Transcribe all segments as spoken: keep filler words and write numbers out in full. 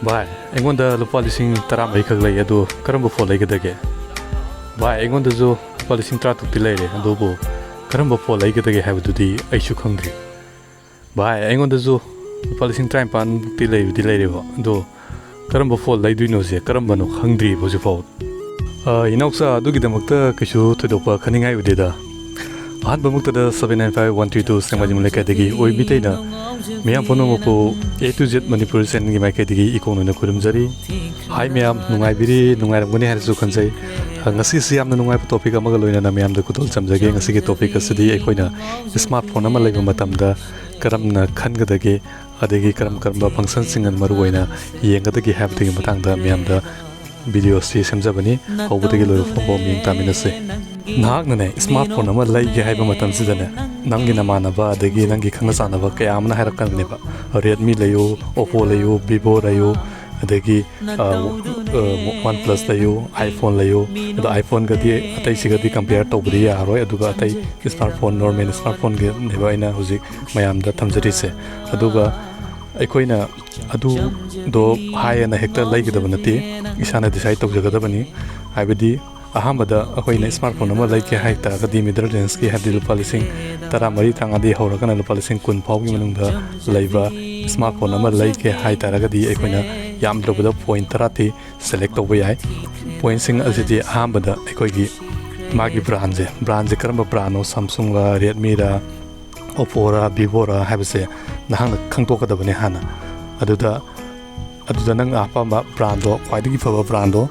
ꯚꯥꯏ, ꯑꯩꯉꯣꯟꯗ ꯂꯨꯄꯥ ꯂꯤꯁꯤꯡ ꯇꯔꯥꯃꯔꯤ ꯈꯛ ꯂꯩ, ꯑꯗꯨ ꯀꯔꯝꯕ ꯐꯣꯟ ꯂꯩꯒꯗꯒꯦ? ꯚꯥꯏ, ꯑꯩꯉꯣꯟꯗꯁꯨ ꯂꯨꯄꯥ ꯂꯤꯁꯤꯡ ꯇꯔꯥꯇꯔꯨꯛꯇꯤ ꯂꯩꯔꯦ, ꯑꯗꯨꯕꯨ ꯀꯔꯝꯕ ꯐꯣꯟ ꯂꯩꯒꯗꯒꯦ ꯍꯥꯏꯕꯗꯨꯗꯤ ꯑꯩꯁꯨ ꯈꯪꯗ꯭ꯔꯤ꯫ ꯚꯥꯏ, ꯑꯩꯉꯣꯟꯗꯁꯨ ꯂꯨꯄꯥ ꯂꯤꯁꯤꯡ ꯇꯔꯥꯅꯤꯄꯥꯟꯃꯨꯛꯇꯤ ꯂꯩꯕꯗꯤ ꯂꯩꯔꯦꯕ, ꯑꯗꯣ ꯀꯔꯝꯕ ꯐꯣꯟ ꯂꯩꯗꯣꯏꯅꯣꯁꯦ ꯀꯔꯝꯕꯅꯣ ꯈꯪꯗ꯭ꯔꯤꯕ ꯍꯧꯖꯤꯛꯐꯥꯎ꯫ ꯑ, ꯏꯅꯥꯎꯆꯥ, ꯑꯗꯨꯒꯤꯗꯃꯛꯇ ꯀꯩꯁꯨ ꯊꯣꯏꯗꯣꯛꯄ ꯈꯟꯅꯤꯡꯉꯥꯏ ꯑꯣꯏꯗꯦꯗ꯫ ꯑꯍꯥꯟꯕꯃꯛꯇꯗ seven nine five one three two ꯁꯦꯡꯃꯥꯏꯖꯤꯡ ꯂꯩꯀꯥꯏꯗꯒꯤ ꯑꯣꯏꯕꯤ ꯇꯩꯅ ꯃꯤꯌꯥꯝ ꯄꯨꯝꯅꯃꯛꯄꯨ A to Z ꯃꯅꯤꯄꯨꯔ ꯆꯦꯅꯦꯜꯒꯤ ꯃꯥꯏꯀꯩꯗꯒꯤ ꯏꯀꯣꯡ ꯑꯣꯏꯅ ꯈꯨꯔꯨꯝꯖꯔꯤ꯫ ꯍꯥꯏ ꯃꯌꯥꯝ, ꯅꯨꯡꯉꯥꯏꯕꯤꯔꯤ, ꯅꯨꯡꯉꯥꯏꯔꯝꯒꯅꯤ ꯍꯥꯏꯅꯁꯨ ꯈꯟꯖꯩ꯫ ꯑ, ꯉꯁꯤꯁꯤ ꯌꯥꯝꯅ ꯅꯨꯡꯉꯥꯏꯕ ꯇꯣꯄꯤꯛ ꯑꯃꯒ ꯂꯣꯏꯅꯅ ꯃꯌꯥꯝꯗ ꯈꯨꯗꯣꯜ ꯆꯝꯖꯒꯦ꯫ ꯉꯁꯤꯒꯤ ꯇꯣꯄꯤꯛ ꯑꯁꯤꯗꯤ ꯑꯩꯈꯣꯏꯅ ꯁ꯭ꯃꯥꯔꯠ ꯐꯣꯟ ꯑꯃ ꯂꯩꯕ ꯃꯇꯝꯗ ꯀꯔꯝꯅ ꯈꯟꯒꯗꯒꯦ, ꯑꯗꯒꯤ ꯀꯔꯝ ꯀꯔꯝꯕ ꯐꯪꯁꯟꯁꯤꯡ ꯑꯗꯨ ꯃꯔꯨ ꯑꯣꯏꯅ ꯌꯦꯡꯒꯗꯒꯦ ꯍꯥꯏꯕꯗꯨꯒꯤ ꯃꯇꯥꯡꯗ ꯃꯌꯥꯝꯗ ꯚꯤꯗꯤꯑꯣ ꯑꯁꯤ ꯁꯦꯝꯖꯕꯅꯤ꯫ ꯍꯧꯕꯗꯒꯤ ꯂꯣꯏꯕ ꯐꯥꯎꯕ ꯃꯤꯠꯌꯦꯡ ꯇꯥꯃꯤꯟꯅꯁꯦ꯫ ꯅꯍꯥꯛꯅꯅꯦ, ꯁ꯭ꯃꯥꯔꯠ ꯐꯣꯟ ꯑꯃ ꯂꯩꯒꯦ ꯍꯥꯏꯕ ꯃꯇꯝꯁꯤꯗꯅꯦ, ꯅꯪꯒꯤ ꯅꯃꯥꯟꯅꯕ ꯑꯗꯒꯤ ꯅꯪꯒꯤ ꯈꯪꯅ ꯆꯥꯟꯅꯕ ꯀꯌꯥ ꯑꯃꯅ ꯍꯥꯏꯔꯛꯀꯅꯦꯕ, "ꯔꯦꯗꯃꯤ ꯂꯩꯌꯨ, ꯑꯣꯞꯄꯣ ꯂꯩꯌꯨ, ꯚꯤꯚꯣ ꯂꯩꯌꯨ, ꯑꯗꯒꯤ, ꯑ, ꯑ, ꯋꯥꯟ ꯄ꯭ꯂꯁ ꯂꯩꯌꯨ, ꯑꯥꯏꯐꯣꯟ ꯂꯩꯌꯨ"꯫ ꯑꯗꯣ ꯑꯥꯏꯐꯣꯟꯒꯗꯤ ꯑꯇꯩꯁꯤꯒꯗꯤ ꯀꯝꯄꯤꯌꯔ ꯇꯧꯕꯗꯤ ꯌꯥꯔꯣꯏ꯫ ꯑꯗꯨꯒ ꯑꯇꯩ ꯁ꯭ꯃꯥꯔꯠ ꯐꯣꯟ, ꯅꯣꯔꯃꯦꯜ ꯁ꯭ꯃꯥꯔꯠ ꯐꯣꯟꯒꯤꯅꯦꯕ ꯑꯩꯅ ꯍꯧꯖꯤꯛ ꯃꯌꯥꯝꯗ ꯊꯝꯖꯔꯤꯁꯦ꯫ ꯑꯗꯨꯒ ꯑꯩꯈꯣꯏꯅ ꯑꯗꯨꯗꯣ ꯍꯥꯏꯌꯦꯅ ꯍꯦꯛꯇ ꯂꯩꯒꯗꯕ ꯅꯠꯇꯦ, ꯏꯁꯥꯅ ꯗꯤꯁꯥꯏꯠ ꯇꯧꯖꯒꯗꯕꯅꯤ꯫ ꯍꯥꯏꯕꯗꯤ, ꯑꯍꯥꯟꯕꯗ ꯑꯩꯈꯣꯏꯅ ꯁ꯭ꯃꯥꯔꯠ ꯐꯣꯟ ꯑꯃ ꯂꯩꯒꯦ ꯍꯥꯏ ꯇꯥꯔꯒꯗꯤ, ꯃꯤꯗꯜ ꯔꯦꯟꯖꯀꯤ, ꯍꯥꯏꯕꯗꯤ ꯂꯨꯄꯥ ꯂꯤꯁꯤꯡ ꯇꯔꯥꯃꯔꯤ, ꯇꯔꯥꯃꯉꯥꯗꯒꯤ ꯍꯧꯔꯒꯅ ꯂꯨꯄꯥ ꯂꯤꯁꯤꯡ ꯀꯨꯟ ꯐꯥꯎꯒꯤ ꯃꯅꯨꯡꯗ ꯂꯩꯕ ꯁ꯭ꯃꯥꯔꯠ ꯐꯣꯟ ꯑꯃ ꯂꯩꯒꯦ ꯍꯥꯏ ꯇꯥꯔꯒꯗꯤ, ꯑꯩꯈꯣꯏꯅ ꯌꯥꯝꯗ꯭ꯔꯕꯗ ꯄꯣꯏꯟ ꯇꯔꯥꯗꯤ ꯁꯦꯂꯦꯛ ꯇꯧꯕ ꯌꯥꯏ꯫ ꯄꯣꯏꯟꯁꯤꯡ ꯑꯁꯤꯗꯤ ꯑꯍꯥꯟꯕꯗ ꯑꯩꯈꯣꯏꯒꯤ ꯃꯥꯒꯤ ꯕ꯭ꯔꯥꯟꯁꯦ, ꯕ꯭ꯔꯥꯟꯁꯦ ꯀꯔꯝꯕ ꯕ꯭ꯔꯥꯟꯅꯣ, ꯁꯥꯝꯁꯨꯡꯂ, ꯔꯦꯗꯃꯤꯔ, ꯑꯣꯞꯄꯣꯔ, ꯚꯤꯚꯣꯔ ꯍꯥꯏꯕꯁꯦ ꯅꯍꯥꯛꯅ ꯈꯪꯗꯣꯛꯀꯗꯕꯅꯤ ꯍꯥꯟꯅ꯫ ꯑꯗꯨꯗ, ꯑꯗꯨꯗ ꯅꯪꯅ ꯑꯄꯥꯝꯕ ꯕ꯭ꯔꯥꯟꯗꯣ, ꯈ꯭ꯋꯥꯏꯗꯒꯤ ꯐꯕ ꯕ꯭ꯔꯥꯟꯗꯣ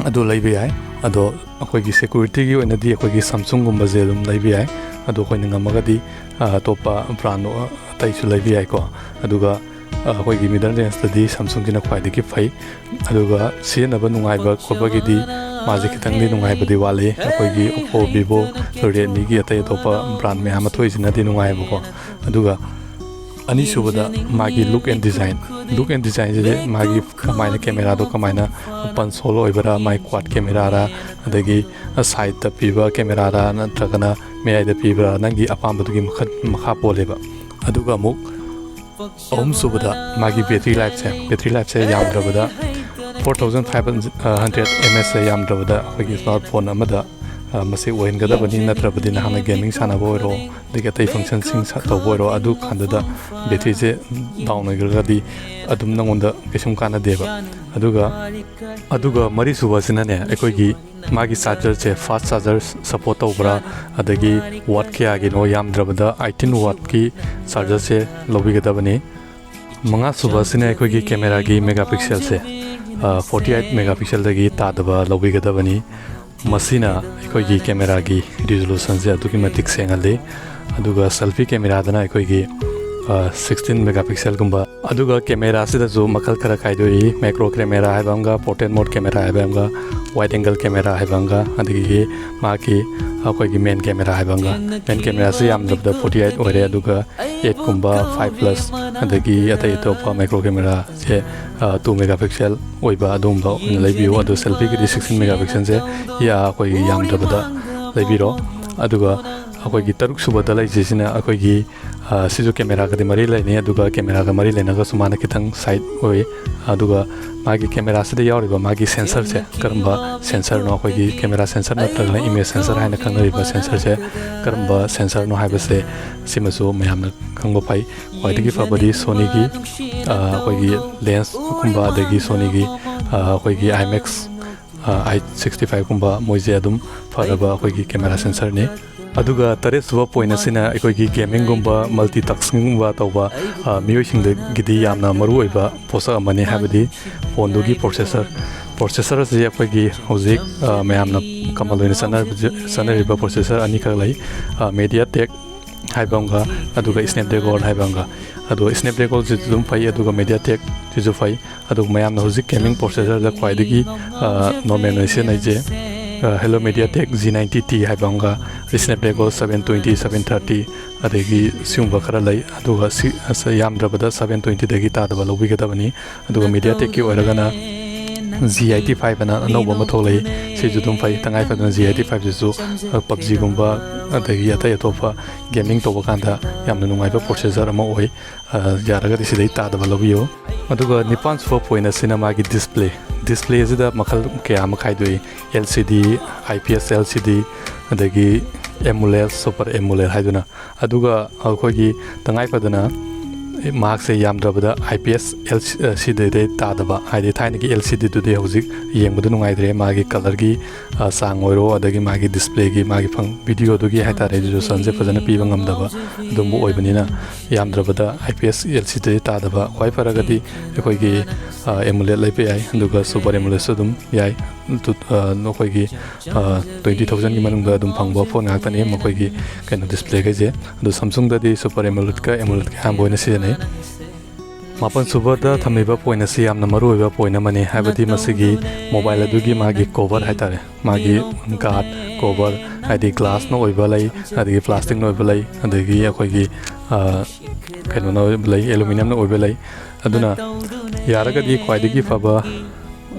ꯑꯗꯨ ꯂꯩꯕ ꯌꯥꯏ꯫ ꯑꯗꯣ ꯑꯩꯈꯣꯏꯒꯤ ꯁꯦꯀ꯭ꯌꯨꯔꯤꯇꯤꯒꯤ ꯑꯣꯏꯅꯗꯤ ꯑꯩꯈꯣꯏꯒꯤ ꯁꯥꯝꯁꯨꯡꯒꯨꯝꯕꯁꯦ ꯑꯗꯨꯝ ꯂꯩꯕ ꯌꯥꯏ꯫ ꯑꯗꯣ ꯑꯩꯈꯣꯏꯅ ꯉꯝꯃꯒꯗꯤ, ꯑ, ꯑꯇꯣꯞꯄ ꯕ꯭ꯔꯥꯟ ꯑꯇꯩꯁꯨ ꯂꯩꯕ ꯌꯥꯏꯀꯣ꯫ ꯑꯗꯨꯒ, ꯑ, ꯑꯩꯈꯣꯏꯒꯤ ꯃꯤꯗꯜ ꯔꯦꯟꯖꯇꯗꯤ ꯁꯥꯝꯁꯨꯡꯁꯤꯅ ꯈ꯭ꯋꯥꯏꯗꯒꯤ ꯐꯩ꯫ ꯑꯗꯨꯒ ꯁꯤꯖꯤꯟꯅꯕ ꯅꯨꯡꯉꯥꯏꯕ ꯈꯣꯠꯄꯒꯤꯗꯤ ꯃꯥꯁꯦ ꯈꯤꯇꯪꯗꯤ ꯅꯨꯡꯉꯥꯏꯕꯗꯤ ꯋꯥꯠꯂꯤ꯫ ꯑꯩꯈꯣꯏꯒꯤ ꯑꯣꯞꯄꯣ, ꯚꯤꯚꯣ, ꯔꯦꯗꯃꯤꯒꯤ ꯑꯇꯩ ꯑꯇꯣꯞꯄ ꯕ꯭ꯔꯥꯟ ꯃꯌꯥꯝ ꯑꯃ ꯊꯣꯛꯏꯁꯤꯅꯗꯤ ꯅꯨꯡꯉꯥꯏꯕꯀꯣ꯫ ꯑꯗꯨꯒ ꯑꯅꯤꯁꯨꯕꯗ ꯃꯥꯒꯤ look and design꯫ Look and designꯁꯤꯗꯤ ꯃꯥꯒꯤ ꯀꯃꯥꯏꯅ, ꯀꯦꯃꯦꯔꯥꯗꯣ ꯀꯃꯥꯏꯅ, ꯄꯟꯁ ꯍꯣꯜ ꯑꯣꯏꯕꯔꯥ, ꯃꯥꯏ ꯀ꯭ꯋꯥꯗ ꯀꯦꯃꯦꯔꯥꯔꯥ, ꯑꯗꯒꯤ ꯁꯥꯏꯗꯇ ꯄꯤꯕ ꯀꯦꯃꯦꯔꯥꯔꯥ, ꯅꯠꯇ꯭ꯔꯒꯅ ꯃꯌꯥꯏꯗ ꯄꯤꯕ꯭ꯔꯥ, ꯅꯪꯒꯤ ꯑꯄꯥꯝꯕꯗꯨꯒꯤ ꯃꯈꯜ, ꯃꯈꯥ ꯄꯣꯜꯂꯦꯕ꯫ ꯑꯗꯨꯒ ꯑꯃꯨꯛ ꯑꯍꯨꯝꯁꯨꯕꯗ ꯃꯥꯒꯤ battery lifeꯁꯦ, battery lifeꯁꯦ ꯌꯥꯝꯗ꯭ꯔꯕꯗ four thousand five hundred mAh ꯁꯦ ꯌꯥꯝꯗ꯭ꯔꯕꯗ ꯑꯩꯈꯣꯏꯒꯤ ꯁ꯭ꯃꯥꯔꯠ ꯐꯣꯟ ꯑꯃꯗ, ꯑ, ꯃꯁꯤ ꯑꯣꯏꯍꯟꯒꯗꯕꯅꯤ, ꯅꯠꯇ꯭ꯔꯕꯗꯤ ꯅꯍꯥꯛꯅ gaming ꯁꯥꯟꯅꯕ ꯑꯣꯏꯔꯣ, ꯑꯗꯒꯤ ꯑꯇꯩ functionꯁꯤꯡ ꯁ-, ꯇꯧꯕ ꯑꯣꯏꯔꯣ, ꯑꯗꯨ ꯀꯥꯟꯗꯨꯗ batteryꯁꯦ down ꯑꯣꯏꯈ꯭ꯔꯒꯗꯤ ꯑꯗꯨꯝ ꯅꯉꯣꯟꯗ ꯀꯩꯁꯨꯝ ꯀꯥꯟꯅꯗꯦꯕ꯫ ꯑꯗꯨꯒ, ꯑꯗꯨꯒ ꯃꯔꯤꯁꯨꯕꯁꯤꯅꯅꯦ, ꯑꯩꯈꯣꯏꯒꯤ ꯃꯥꯒꯤ chargerꯁꯦ fast charger support ꯇꯧꯕ꯭ꯔꯥ, ꯑꯗꯒꯤ watt ꯀꯌꯥꯒꯤꯅꯣ, ꯌꯥꯝꯗ꯭ꯔꯕꯗ eighteen wattꯀꯤ chargerꯁꯦ ꯂꯧꯕꯤꯒꯗꯕꯅꯤ꯫ ꯃꯉꯥꯁꯨꯕꯁꯤꯅ ꯑꯩꯈꯣꯏꯒꯤ cameraꯒꯤ megapixelꯁꯦ, ꯑ, forty eight megapixelꯗꯒꯤ ꯇꯥꯗꯕ ꯂꯧꯕꯤꯒꯗꯕꯅꯤ꯫ ꯃꯁꯤꯅ ꯑꯩꯈꯣꯏꯒꯤ cameraꯒꯤ resolutionꯁꯦ ꯑꯗꯨꯛꯀꯤ ꯃꯇꯤꯛ ꯁꯦꯡꯍꯜꯂꯤ꯫ ꯑꯗꯨꯒ selfie cameraꯗꯅ ꯑꯩꯈꯣꯏꯒꯤ, ꯑ, sixteen megapixelꯒꯨꯝꯕ꯫ ꯑꯗꯨꯒ cameraꯁꯤꯗꯁꯨ ꯃꯈꯜ ꯈꯔ ꯈꯥꯏꯗꯣꯛꯏ, macro camera ꯍꯥꯏꯕ ꯑꯃꯒ, portrait mode camera ꯍꯥꯏꯕ ꯑꯃꯒ, wide angle camera ꯍꯥꯏꯕ ꯑꯃꯒ, ꯑꯗꯒꯤ ꯃꯥꯒꯤ ꯑꯩꯈꯣꯏꯒꯤ main camera ꯍꯥꯏꯕ ꯑꯃꯒ꯫ Main cameraꯁꯤ ꯌꯥꯝꯗ꯭ꯔꯕꯗ forty eight ꯑꯣꯏꯔꯦ, ꯑꯗꯨꯒ eight ꯀꯨꯝꯕ, five plus, ꯑꯗꯒꯤ ꯑꯇꯩ ꯑꯇꯣꯞꯄ macro cameraꯁꯦ, ꯑ, two megapixel ꯑꯣꯏꯕ ꯑꯗꯨꯒꯨꯝꯕ ꯑꯣꯏꯅ ꯂꯩꯕꯤꯌꯨ꯫ ꯑꯗꯣ selfieꯒꯤꯗꯤ sixteen megapixelꯁꯦ ꯌꯥ-, ꯑꯩꯈꯣꯏꯒꯤ ꯌꯥꯝꯗ꯭ꯔꯕꯗ ꯂꯩꯕꯤꯔꯣ꯫ ꯑꯗꯨꯒ ꯑꯩꯈꯣꯏꯒꯤ ꯇꯔꯨꯛ ꯁꯨꯕꯗ ꯂꯩꯁꯤꯁꯤꯅ ꯑꯩꯈꯣꯏꯒꯤ, ꯑ, ꯁꯤꯁꯨ cameraꯒꯗꯤ ꯃꯔꯤ ꯂꯩꯅꯩ, ꯑꯗꯨꯒ cameraꯒ ꯃꯔꯤ ꯂꯩꯅꯔꯒꯁꯨ ꯃꯥꯅ ꯈꯤꯇꯪ side ꯑꯣꯏ꯫ ꯑꯗꯨꯒ ꯃꯥꯒꯤ cameraꯁꯤꯗ ꯌꯥꯎꯔꯤꯕ ꯃꯥꯒꯤ sensorꯁꯦ ꯀꯔꯝꯕ sensorꯅꯣ, ꯑꯩꯈꯣꯏꯒꯤ camera sensor ꯅꯠꯇ꯭ꯔꯒꯅ image sensor ꯍꯥꯏꯅ ꯈꯪꯅꯔꯤꯕ sensorꯁꯦ ꯀꯔꯝꯕ sensorꯅꯣ ꯍꯥꯏꯕꯁꯦ ꯁꯤꯃꯁꯨ ꯃꯌꯥꯝꯅ ꯈꯪꯕ ꯐꯩ꯫ ꯈ꯭ꯋꯥꯏꯗꯒꯤ ꯐꯕꯗꯤ Sonyꯒꯤ, ꯑ, ꯑꯩꯈꯣꯏꯒꯤ lensꯀꯨꯝꯕ, ꯑꯗꯒꯤ Sonyꯒꯤ, ꯑ, ꯑꯩꯈꯣꯏꯒꯤ IMX, ꯑ, I sixty fiveꯀꯨꯝꯕ, ꯃꯣꯏꯁꯦ ꯑꯗꯨꯝ ꯐꯔꯕ ꯑꯩꯈꯣꯏꯒꯤ camera sensorꯅꯤ꯫ ꯑꯗꯨꯒ ꯇꯔꯦꯠꯁꯨꯕ point ꯑꯁꯤꯅ ꯑꯩꯈꯣꯏꯒꯤ gamingꯒꯨꯝꯕ, multitaskingꯒꯨꯝꯕ ꯇꯧꯕ, ꯑ, ꯃꯤꯑꯣꯏꯁꯤꯡꯗꯒꯤꯗꯤ ꯌꯥꯝꯅ ꯃꯔꯨꯑꯣꯏꯕ ꯄꯣꯠꯁꯛ ꯑꯃꯅꯤ, ꯍꯥꯏꯕꯗꯤ ꯐꯣꯟꯗꯨꯒꯤ processor꯫ Processor ꯑꯁꯤ ꯑꯩꯈꯣꯏꯒꯤ ꯍꯧꯖꯤꯛ, ꯑ, ꯃꯌꯥꯝꯅ common ꯑꯣꯏꯅ ꯆꯠꯅꯔꯤꯕ, ꯆꯠꯅꯔꯤꯕ processor ꯑꯅꯤꯈꯛ ꯂꯩ, ꯑ, MediaTek ꯍꯥꯏꯕ ꯑꯃꯒ, ꯑꯗꯨꯒ Snapdragon ꯍꯥꯏꯕ ꯑꯃꯒ꯫ ꯑꯗꯣ Snapdragonꯁꯤꯁꯨ ꯑꯗꯨꯝ ꯐꯩ, ꯑꯗꯨꯒ MediaTekꯁꯤꯁꯨ ꯐꯩ꯫ ꯑꯗꯨꯒ ꯃꯌꯥꯝꯅ ꯍꯧꯖꯤꯛ gaming processorꯗ ꯈ꯭ꯋꯥꯏꯗꯒꯤ, ꯑ, normal ꯑꯣꯏꯅ ꯁꯤꯖꯤꯟꯅꯩꯁꯦ, ꯑ, Hello MediaTek G ninety T ꯍꯥꯏꯕ ꯑꯃꯒ, Snapdragon seven twenty, seven thirty, ꯑꯗꯒꯤ ꯁꯤꯒꯨꯝꯕ ꯈꯔ ꯂꯩ꯫ ꯑꯗꯨꯒ ꯁꯤ, ꯑꯁ, ꯌꯥꯝꯗ꯭ꯔꯕꯗ seven twentyꯗꯒꯤ ꯇꯥꯗꯕ ꯂꯧꯕꯤꯒꯗꯕꯅꯤ꯫ ꯑꯗꯨꯒ MediaTekꯀꯤ ꯑꯣꯏꯔꯒꯅ G eighty five ꯑꯅ ꯑꯅꯧꯕ ꯑꯃ ꯊꯣꯛꯂꯛꯏ, ꯁꯤꯁꯨ ꯑꯗꯨꯝ ꯐꯩ꯫ ꯇꯉꯥꯏ ꯐꯗꯅ G eighty fiveꯁꯤꯁꯨ, ꯑ, PUBGꯒꯨꯝꯕ, ꯑꯗꯒꯤ ꯑꯇꯩ ꯑꯇꯣꯞꯄ ꯒꯦꯃꯤꯡ ꯇꯧꯕ ꯀꯥꯟꯗ ꯌꯥꯝꯅ ꯅꯨꯡꯉꯥꯏꯕ ꯄ꯭ꯔꯣꯁꯦꯁꯔ ꯑꯃ ꯑꯣꯏ꯫ ꯑ, ꯌꯥꯔꯒꯗꯤ ꯁꯤꯗꯩ ꯇꯥꯗꯕ ꯂꯧꯕꯤꯌꯨ꯫ ꯑꯗꯨꯒ ꯅꯤꯄꯥꯟ ꯁꯨꯕ ꯄꯣꯏꯟ ꯑꯁꯤꯅ ꯃꯥꯒꯤ ꯗꯤꯁꯄ꯭ꯂꯦ꯫ ꯗꯤꯁꯄ꯭ꯂꯦꯁꯤꯗ ꯃꯈꯜ ꯀꯌꯥ ꯑꯃ ꯈꯥꯏꯗꯣꯛꯏ: L C D, I P S L C ꯗꯤ, ꯑꯗꯒꯤ ꯑꯦꯃꯨꯂꯦꯗ, ꯁꯨꯄꯔ ꯑꯦꯃꯨꯂꯦꯗ ꯍꯥꯏꯗꯨꯅ꯫ ꯑꯗꯨꯒ ꯑꯩꯈꯣꯏꯒꯤ ꯇꯉꯥꯏ ꯐꯗꯅ ꯃꯍꯥꯛꯁꯦ ꯌꯥꯝꯗ꯭ꯔꯕꯗ I P S L C ꯗꯤꯗꯩ ꯇꯥꯗꯕ, ꯍꯥꯏꯗꯤ ꯊꯥꯏꯅꯒꯤ ꯑꯦꯜ ꯁꯤ ꯗꯤꯗꯨꯗꯤ ꯍꯧꯖꯤꯛ ꯌꯦꯡꯕꯗ ꯅꯨꯡꯉꯥꯏꯇ꯭ꯔꯦ, ꯃꯥꯒꯤ ꯀꯂꯔꯒꯤ, ꯑ, ꯆꯥꯡ ꯑꯣꯏꯔꯣ, ꯑꯗꯒꯤ ꯃꯥꯒꯤ ꯗꯤꯁꯄ꯭ꯂꯦꯒꯤ, ꯃꯥꯒꯤ ꯐꯪ-, ꯚꯤꯗꯤꯑꯣꯗꯨꯒꯤ ꯍꯥꯏꯇꯥꯔꯦ, ꯔꯤꯖꯣꯂꯨꯁꯟꯁꯦ ꯐꯖꯅ ꯄꯤꯕ ꯉꯝꯗꯕ ꯑꯗꯨꯝꯕ ꯑꯣꯏꯕꯅꯤꯅ, ꯌꯥꯝꯗ꯭ꯔꯕꯗ I P S L C ꯗꯤꯗꯩ ꯇꯥꯗꯕ꯫ ꯈ꯭ꯋꯥꯏ ꯐꯔꯒꯗꯤ ꯑꯩꯈꯣꯏꯒꯤ, ꯑ, ꯑꯦꯃꯨꯂꯦꯗ ꯂꯩꯕ ꯌꯥꯏ, ꯑꯗꯨꯒ ꯁꯨꯄꯔ ꯑꯦꯃꯨꯂꯦꯗꯁꯨ ꯑꯗꯨꯝ ꯌꯥꯏ꯫ ꯇꯨ-, ꯑ, ꯑꯩꯈꯣꯏꯒꯤ, ꯑ, ꯇ꯭ꯋꯦꯟꯇꯤ ꯊꯥꯎꯖꯟꯒꯤ ꯃꯅꯨꯡꯗ ꯑꯗꯨꯝ ꯐꯪꯕ ꯐꯣꯟ ꯉꯥꯛꯇꯅꯤ ꯃꯈꯣꯏꯒꯤ ꯀꯩꯅꯣ ꯗꯤꯁꯄ꯭ꯂꯦꯈꯩꯁꯦ꯫ ꯑꯗꯣ ꯁꯝꯁꯨꯡꯗꯗꯤ ꯁꯨꯄꯔ ꯑꯦꯃꯨꯂꯦꯗꯀ ꯑꯦꯃꯨꯂꯦꯗꯀ ꯑꯌꯥꯝꯕ ꯑꯣꯏꯅ ꯁꯤꯖꯤꯟꯅꯩ꯫ ꯃꯥꯄꯟ ꯁꯨꯕꯗ ꯊꯝꯂꯤꯕ ꯄꯣꯏꯟ ꯑꯁꯤ ꯌꯥꯝꯅ ꯃꯔꯨꯑꯣꯏꯕ ꯄꯣꯏꯟ ꯑꯃꯅꯤ, ꯍꯥꯏꯕꯗꯤ ꯃꯁꯤꯒꯤ ꯃꯣꯕꯥꯏꯜ ꯑꯗꯨꯒꯤ ꯃꯥꯒꯤ ꯀꯣꯚꯔ ꯍꯥꯏꯇꯥꯔꯦ, ꯃꯥꯒꯤ ꯒꯥꯔꯗ ꯀꯣꯚꯔ, ꯍꯥꯏꯗꯤ ꯒ꯭ꯂꯥꯁꯅ ꯑꯣꯏꯕ ꯂꯩ, ꯑꯗꯒꯤ ꯄ꯭ꯂꯥꯁꯇꯤꯛꯅ ꯑꯣꯏꯕ ꯂꯩ, ꯑꯗꯒꯤ ꯑꯩꯈꯣꯏꯒꯤ, ꯑ, ꯀꯩꯅꯣꯅ ꯑꯣꯏꯕ ꯂꯩ, ꯑꯦꯂꯨꯃꯤꯅꯤꯌꯝꯅ ꯑꯣꯏꯕ ꯂꯩ꯫ ꯑꯗꯨꯅ ꯌꯥꯔꯒꯗꯤ ꯈ꯭ꯋꯥꯏꯗꯒꯤ ꯐꯕ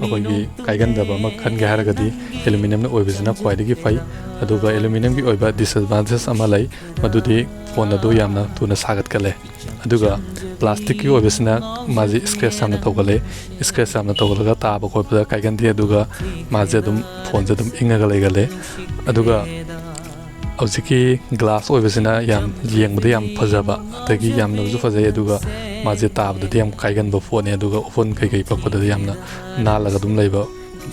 ꯑꯩꯈꯣꯏꯒꯤ ꯀꯥꯏꯒꯟꯗꯕ ꯑꯃ ꯈꯟꯒꯦ ꯍꯥꯏꯔꯒꯗꯤ ꯑꯦꯂꯨꯃꯤꯅꯤꯌꯝꯅ ꯑꯣꯏꯕꯁꯤꯅ ꯈ꯭ꯋꯥꯏꯗꯒꯤ ꯐꯩ꯫ ꯑꯗꯨꯒ ꯑꯦꯂꯨꯃꯤꯅꯤꯌꯝꯒꯤ ꯑꯣꯏꯕ ꯗꯤꯁꯑꯦꯗꯚꯥꯟꯇꯦꯖ ꯑꯃ ꯂꯩ, ꯃꯗꯨꯗꯤ ꯐꯣꯟ ꯑꯗꯨ ꯌꯥꯝꯅ ꯊꯨꯅ ꯁꯥꯒꯠꯀꯜꯂꯦ꯫ ꯑꯗꯨꯒ ꯄ꯭ꯂꯥꯁꯇꯤꯛꯀꯤ ꯑꯣꯏꯕꯁꯤꯅ ꯃꯥꯁꯦ ꯁ꯭ꯀ꯭ꯔꯦꯆ ꯌꯥꯝꯅ ꯇꯧꯒꯜꯂꯦ꯫ ꯁ꯭ꯀ꯭ꯔꯦꯆ ꯌꯥꯝꯅ ꯇꯧꯒꯜꯂꯒ ꯇꯥꯕ ꯈꯣꯠꯄꯗ ꯀꯥꯏꯒꯟꯗꯦ, ꯑꯗꯨꯒ ꯃꯥꯁꯦ ꯑꯗꯨꯝ, ꯐꯣꯟꯁꯦ ꯑꯗꯨꯝ ꯏꯪꯉꯒ ꯂꯩꯒꯜꯂꯦ꯫ ꯑꯗꯨꯒ ꯍꯧꯖꯤꯛꯀꯤ ꯒ꯭ꯂꯥꯁ ꯑꯣꯏꯕꯁꯤꯅ ꯌꯥꯝ ꯌꯦꯡꯕꯗ ꯌꯥꯝ ꯐꯖꯕ, ꯑꯗꯒꯤ ꯌꯥꯝꯅꯁꯨ ꯐꯖꯩ, ꯑꯗꯨꯒ ꯃꯥꯁꯦ ꯇꯥꯕꯗꯗꯤ ꯌꯥꯝ ꯀꯥꯏꯒꯟꯕ ꯄꯣꯠꯅꯤ, ꯑꯗꯨꯒ ꯎꯐꯨꯟ ꯀꯩꯀꯩ ꯄꯛꯄꯗꯗꯤ ꯌꯥꯝꯅ ꯅꯥꯜꯂꯒ ꯑꯗꯨꯝ ꯂꯩꯕ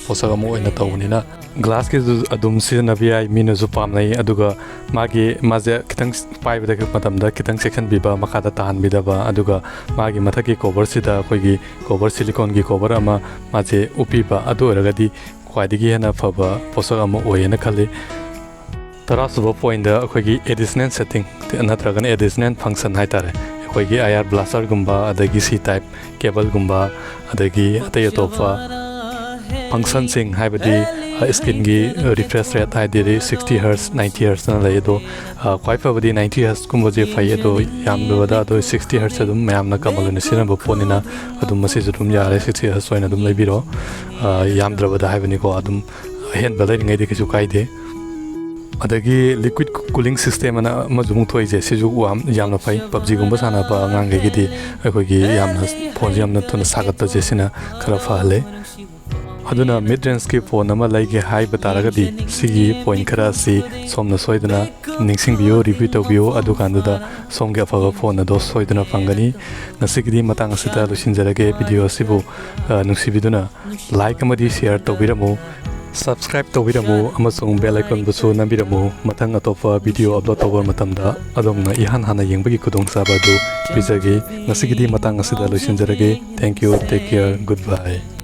ꯄꯣꯠꯁꯛ ꯑꯃ ꯑꯣꯏꯅ ꯇꯧꯕꯅꯤꯅ, ꯒ꯭ꯂꯥꯁꯀꯤꯁꯨ ꯑꯗꯨꯝ ꯁꯤꯖꯤꯟꯅꯕ ꯌꯥꯏ, ꯃꯤꯅꯁꯨ ꯄꯥꯝꯅꯩ꯫ ꯑꯗꯨꯒ ꯃꯥꯒꯤ, ꯃꯥꯁꯦ ꯈꯤꯇꯪ ꯄꯥꯏꯕꯗ ꯃꯇꯝꯗ ꯈꯤꯇꯪ ꯆꯦꯛꯁꯤꯟꯕꯤꯕ, ꯃꯈꯥꯗ ꯇꯥꯍꯟꯕꯤꯗꯕ, ꯑꯗꯨꯒ ꯃꯥꯒꯤ ꯃꯊꯛꯀꯤ ꯀꯣꯚꯔꯁꯤꯗ ꯑꯩꯈꯣꯏꯒꯤ ꯀꯣꯚꯔ, ꯁꯤꯂꯤꯀꯣꯟꯒꯤ ꯀꯣꯚꯔ ꯑꯃ ꯃꯥꯁꯦ ꯎꯞꯄꯤꯕ, ꯑꯗꯨ ꯑꯣꯏꯔꯒꯗꯤ ꯈ꯭ꯋꯥꯏꯗꯒꯤ ꯍꯦꯟꯅ ꯐꯕ ꯄꯣꯠꯁꯛ ꯑꯃ ꯑꯣꯏꯌꯦꯅ ꯈꯜꯂꯤ꯫ ꯇꯔꯥꯁꯨꯕ ꯄꯣꯏꯟꯗ ꯑꯩꯈꯣꯏꯒꯤ ꯑꯦꯗꯤꯁꯅꯦꯜ ꯁꯦꯠꯇꯤꯡ ꯅꯠꯇ꯭ꯔꯒꯅ ꯑꯦꯗꯤꯁꯅꯦꯜ ꯐꯪꯁꯟ ꯍꯥꯏꯇꯥꯔꯦ, ꯑꯩꯈꯣꯏꯒꯤ ꯑꯥꯏ ꯑꯥꯔ ꯕ꯭ꯂꯥꯁꯇꯔꯒꯨꯝꯕ, ꯑꯗꯒꯤ ꯁꯤ ꯇꯥꯏꯞ ꯀꯦꯕꯜꯒꯨꯝꯕ, ꯑꯗꯒꯤ ꯑꯇꯩ ꯑꯇꯣꯞꯄ ꯐꯪꯁꯟꯁꯤꯡ, ꯍꯥꯏꯕꯗꯤ, ꯑ, ꯁ꯭ꯀ꯭ꯔꯤꯟꯒꯤ ꯔꯤꯐ꯭ꯔꯦꯁ ꯔꯦꯠ, ꯍꯥꯏꯗꯤ ꯁꯤꯛꯁꯇꯤ ꯍꯔꯠꯁ, ꯅꯥꯏꯟꯇꯤ ꯍꯔꯠꯁꯅ ꯂꯩ꯫ ꯑꯗꯣ, ꯑ, ꯈ꯭ꯋꯥꯏ ꯐꯕꯗꯤ ꯅꯥꯏꯟꯇꯤ ꯍꯔꯠꯁꯀꯨꯝꯕꯁꯦ ꯐꯩ, ꯑꯗꯣ ꯌꯥꯝꯗꯕꯗ ꯑꯗꯣ ꯁꯤꯛꯁꯇꯤ ꯍꯔꯠꯁ ꯑꯗꯨꯝ ꯃꯌꯥꯝꯅ ꯀꯃꯟ ꯑꯣꯏꯅ ꯁꯤꯖꯤꯟꯅꯕ ꯄꯣꯠꯅꯤꯅ ꯑꯗꯨꯝ ꯃꯁꯤꯁꯨ ꯑꯗꯨꯝ ꯌꯥꯔꯦ, ꯁꯤꯛꯁꯇꯤ ꯍꯔꯠꯁ ꯑꯣꯏꯅ ꯑꯗꯨꯝ ꯂꯩꯕꯤꯔꯣ꯫ ꯑ, ꯌꯥꯝꯗ꯭ꯔꯕꯗ ꯍꯥꯏꯕꯅꯤꯀꯣ, ꯑꯗꯨꯝ ꯑꯍꯦꯟꯕ ꯂꯩꯔꯤꯉꯩꯗꯤ ꯀꯩꯁꯨ ꯀꯥꯏꯗꯦ꯫ ꯑꯗꯒꯤ liquid cooling system ꯑꯅ ꯑꯃꯁꯨ ꯑꯃꯨꯛ ꯊꯣꯛꯏꯁꯦ, ꯁꯤꯁꯨ ꯌꯥꯝ ꯌꯥꯝꯅ ꯐꯩ꯫ ꯄꯞꯖꯤꯒꯨꯝꯕ ꯁꯥꯟꯅꯕ ꯑꯉꯥꯡꯈꯩꯒꯤꯗꯤ ꯑꯩꯈꯣꯏꯒꯤ ꯌꯥꯝꯅ ꯐꯣꯟꯁꯦ ꯌꯥꯝꯅ ꯊꯨꯅ ꯁꯥꯒꯠꯄꯁꯦ ꯁꯤꯅ ꯈꯔ ꯐꯍꯜꯂꯦ꯫ ꯑꯗꯨꯅ mid rangeꯀꯤ ꯐꯣꯟ ꯑꯃ ꯂꯩꯒꯦ ꯍꯥꯏꯕ ꯇꯥꯔꯒꯗꯤ ꯁꯤꯒꯤ point ꯈꯔ ꯑꯁꯤ ꯁꯣꯝꯅ ꯁꯣꯏꯗꯅ ꯅꯤꯡꯁꯤꯡꯕꯤꯌꯨ, review ꯇꯧꯕꯤꯌꯨ, ꯑꯗꯨꯀꯥꯟꯗꯨꯗ ꯁꯣꯝꯒꯤ ꯑꯐꯕ ꯐꯣꯟ ꯑꯗꯣ ꯁꯣꯏꯗꯅ ꯐꯪꯒꯅꯤ꯫ ꯉꯁꯤꯒꯤꯗꯤ ꯃꯇꯥꯡ ꯑꯁꯤꯗ ꯂꯣꯏꯁꯤꯟꯖꯔꯒꯦ꯫ Video ꯑꯁꯤꯕꯨ, ꯑ, ꯅꯨꯡꯁꯤꯕꯤꯗꯨꯅ like ꯑꯃꯗꯤ share ꯇꯧꯕꯤꯔꯝꯃꯨ, subscribe ꯇꯧꯕꯤꯔꯝꯃꯨ ꯑꯃꯁꯨꯡ bell iconꯕꯨꯁꯨ ꯅꯝꯕꯤꯔꯝꯃꯨ꯫ ꯃꯊꯪ ꯑꯇꯣꯞꯄ video upload ꯇꯧꯕ ꯃꯇꯝꯗ ꯑꯗꯣꯝꯅ ꯏꯍꯥꯟ ꯍꯥꯟꯅ ꯌꯦꯡꯕꯒꯤ ꯈꯨꯗꯣꯡꯆꯥꯕ ꯑꯗꯨ ꯄꯤꯖꯒꯦ꯫ ꯉꯁꯤꯒꯤꯗꯤ ꯃꯇꯥꯡ ꯑꯁꯤꯗ ꯂꯣꯏꯁꯤꯟꯖꯔꯒꯦ꯫ Thank you, take care, goodbye꯫